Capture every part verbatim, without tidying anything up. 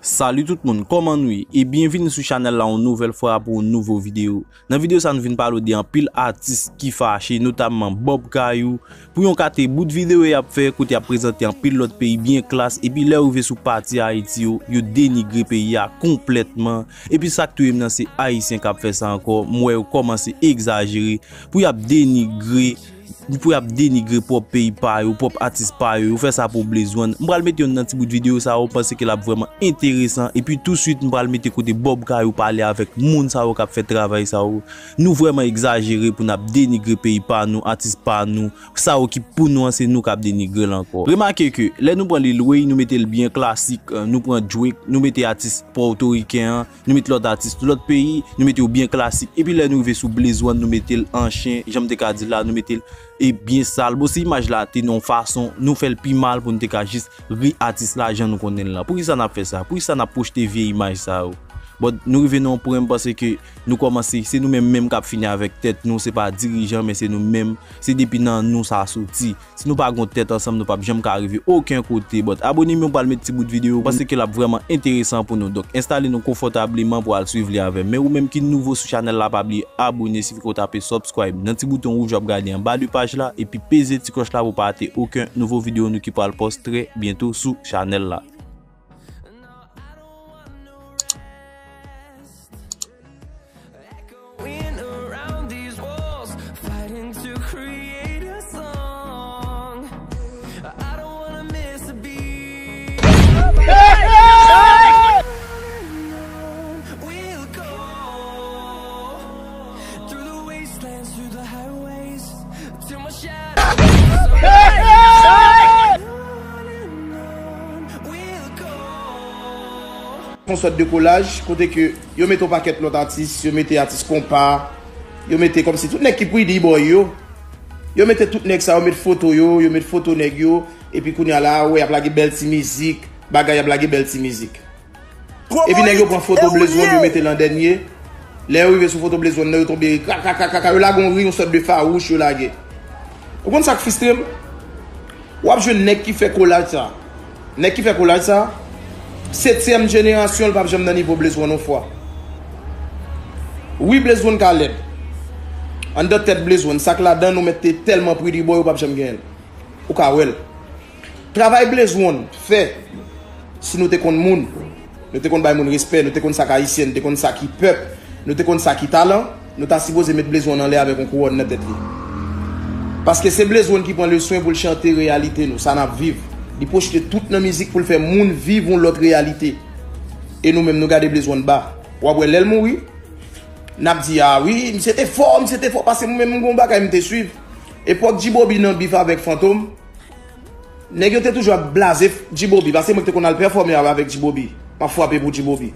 Salut tout moun, kòman nou ye? E byenvini sou chanèl la yon nouvèl fwa pou yon nouvo videyo. Nan videyo sa nou vin pale w de anpil atis ki fache, notamman Bob Kayou. Pou yon kate bout videyo y ap fè kote y ap prezante anpil lòt peyi byen klas, epi lè yo rive sou pati Ayiti yo, yo denigre peyi a konplètman. Epi sa k touye m nan se Ayisyen k ap fè sa ankò, m wè yo kòmanse egzajere pou y ap denigre pou y ap denigre pwòp peyi pa yo, pwòp atis pa yo, yo fè sa pou Blaze One. M pral mete youn nan ti bout videyo sa yo, m panse ke l ap vrèman enteresan. Epi touswit, m pral mete kote Bob Kayou pale avèk moun sa yo k ap fè travay sa yo. Nou vrèman egzajere pou n ap denigre peyi pa nou, atis pa nou. Sa yo ki pou nou an, se nou k ap denigre l ankò. Remake ke, lè nou pran Lil Wayne, nou mete l byen klasik, nou pran Drake, nou mete atis pòtoriken an, nou met lòt atis lòt peyi, nou mete yo byen klasik. Epi lè nou rive sou Blaze One, nou mete l an chen, jan m te ka di la, nou mete l e byen sal. Bon, se imaj la te nan yon fason, nou fè l pi mal pou nou te ka jis ri atis la jan nou konnen l lan. Poukisa n ap fè sa? Poukisa n ap pwochte vye imaj sa yo? Bon, nou rive nan yon pwen, m panse ke nou kòmanse, se nou menm menm k ap fini avèk tèt nou, se pa dirijan, men se nou menm, se depi nan nou sa soti. Si nou pa gon tèt ansanm, nou p ap janm ka rive okenn kote. But abone m yo, m pral met ti bout videyo, m panse ke l ap vrèman enteresan pou nou. Donk, enstale nou konfòtableman pou al swiv li avè m. Men ou menm ki nouvo sou chanèl la, pa bliye abone, sifi ke w tape subscribe nan ti bouton wouj w ap gade anba de paj la, epi peze ti klòch la pou w pa rate okenn nouvo videyo nou ki pral post trè byento sou chanèl la. Echoing around these walls, fighting to create a song. I don't wanna miss a beat. On and on we'll go, through the wastelands, through the highways, till my shadow falls on. On and on we'll go. Yon sòt de kolaj kote ke yo mete yon pakèt lòt atis, yo mete atis konpa, yo mete kòmsi tout nèg ki pretty boy yo. Yo mete tout nèg sa, yo met foto yo, yo met foto nèg yo, epi kounye a la, ou wè y ap lage bèl ti mizik, bagay, y ap lage bèl ti mizik. Epi nèg yo pran foto Blaze One, yo mete l an dènye. Lè yo rive sou foto Blaze One nan, yo tonbe kaka, kaka, kaka, yo lage yon ri, yon sòt de fawouch yo lage. Ou konn sa k fristre m? W ap jwenn nèg ki fè kolaj sa. Nèg ki fè kolaj sa, setyèm jenerasyon l p ap janm nan nivo Blaze One yon fwa. Wi, Blaze One ka lèd. Anndan tèt Blaze One, sa k ladan nou mèt te tèlman pretty boy, ou p ap janm genyen l. Ou ka wè l. Travay Blaze One fè, si nou te konn moun, nou te konn bay moun respè, nou te konn sa k ayisyen, nou te konn sa ki pèp, nou te konn sa ki talan, nou ta sipoze met Blaze One anlè avèk yon kouwòn nan tèt li. Paske se Blaze One ki pran le swen pou l chante reyalite nou, sa n ap viv. Li pwojte tout nan mizik pou l fè moun viv yon lòt reyalite. E nou menm, nou gade Blaze One ba. W ap wè lè l mouri, n ap di, "A wi, misye te fò, misye te fò." Paske mwen menm, m gon bagay m te swiv. Epòk G-Bobby nan bif avèk Fantom, nèg yo te toujou ap blaze G-Bobby, paske mwen ki te konn al pèfòme avèk G-Bobby. M ap frape pou G-Bobby.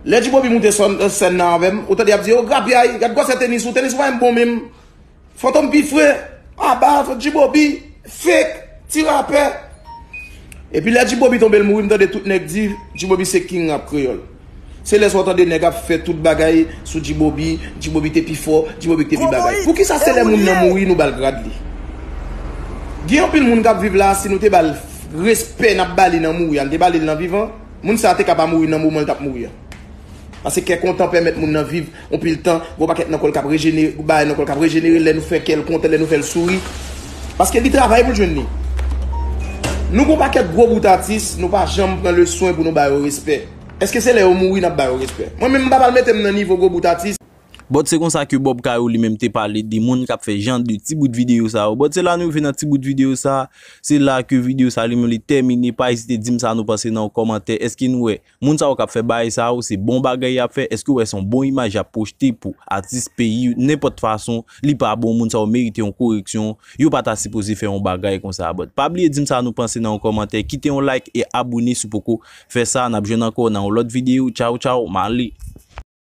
Lè G-Bobby moute sòn, sèn nan avè m, ou tande y ap di, "O grapyay, gad gwosè Tenis ou, Tenis ou pa menm bon menm." Fantom pi fre, aba, G-Bobby, fake, ti rapè. Epi lè G-Bobby tonbe l mouri, m tande tout nèg di, "G-Bobby se king rap kreyòl." Se lè sa w tande nèg ap fè tout bagay sou G-Bobby, G-Bobby te pi fò, G-Bobby te pi bagay. Poukisa se lè moun nan mouri nou ba l grad li? Gen anpil moun k ap viv la, si nou te ba l respè n ap ba li nan mouri a, n te ba li l nan vivan, moun sa a te ka pa mouri nan moman l t ap mouri a. Paske kè kontan pèmèt moun nan viv yon pil tan, gon pakèt nan kò l k ap rejenere, bagay nan kò l k ap rejenere lè nou fè kè l kontan, lè nou fè l souri. Paske li travay pou l jwenn li. Nou gon pakèt gwo bout atis, nou pa janm pran le swen pou nou ba yo respè. Èske se lè yo mouri n ap ba yo respè? Mwen menm, m pa pral mete m nan nivo gwo bout atis. But se konsa ke Bob Kayou li menm te pale de moun k ap fè jan de ti bout videyo sa yo. But se la nou rive nan ti bout videyo sa. Se la ke videyo sa li menm li tèmine. Pa ezite di m sa nou panse nan yon kòmantè. Èske nou wè moun sa yo k ap fè bagay sa yo, se bon bagay y ap fè? Èske w wè se yon bon imaj y ap pwojte pou atis peyi? Nenpòt fason, li pa bon. Moun sa yo merite yon koreksyon. Yo pa ta sipoze fè yon bagay konsa. But pa bliye di m sa nou panse nan yon kòmantè. Kite yon like e abone si w poko fè sa. N ap jwenn ankò nan yon lòt videyo. Tchaw, tchaw, m ale.